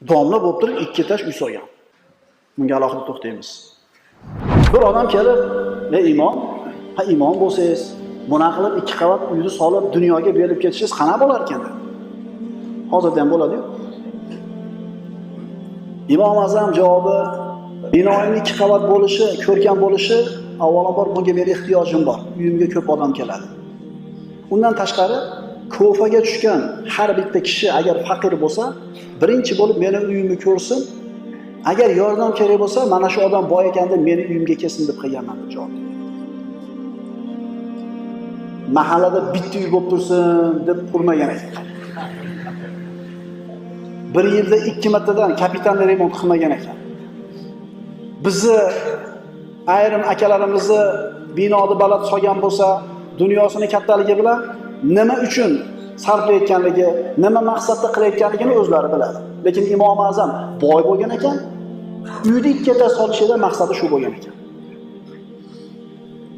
Domla bo'lib turib 2 etaj uy solgan. Bunga alohida to'xtaymiz. Bir odam kelib, "Ey imom, ha imom bo'lsangiz, buna qilib 2 qavat uyni solib dunyoga berib ketishingiz qana bo'lar ekan?" dedi. Hozirda ham bo'ladi-yu. Imom Azam javobi: binoning 2 qavat bo'lishi, ko'rkam bo'lishi, avvalambor bunga meni ehtiyojim bor. Uyimga ko'p odam keladi. Undan tashqari Kofaga tushgan har bitta kishi agar faqir bo'lsa, birinchi bo'lib meni uyimni ko'rsin. Agar yordam kerak bo'lsa, mana shu odam boy ekan deb meni uyimga kelsin deb qilganman deb javob berdi. Mahallada bitta uy bo'lib tursin deb qurmagan ekan. Bir yilda 2 martadan kapital remont qilmagan ekan. Bizni ayrim akalarimizni binoni baland solgan bo'lsa, dunyosini kattaligi bilan nima uchun sarflayotganligi, nima maqsadda qilayotganligini o'zlari biladi. Lekin Imom Azam boy bo'lgan ekan, uyni 2 etaj solishida maqsadi shu bo'lgan ekan.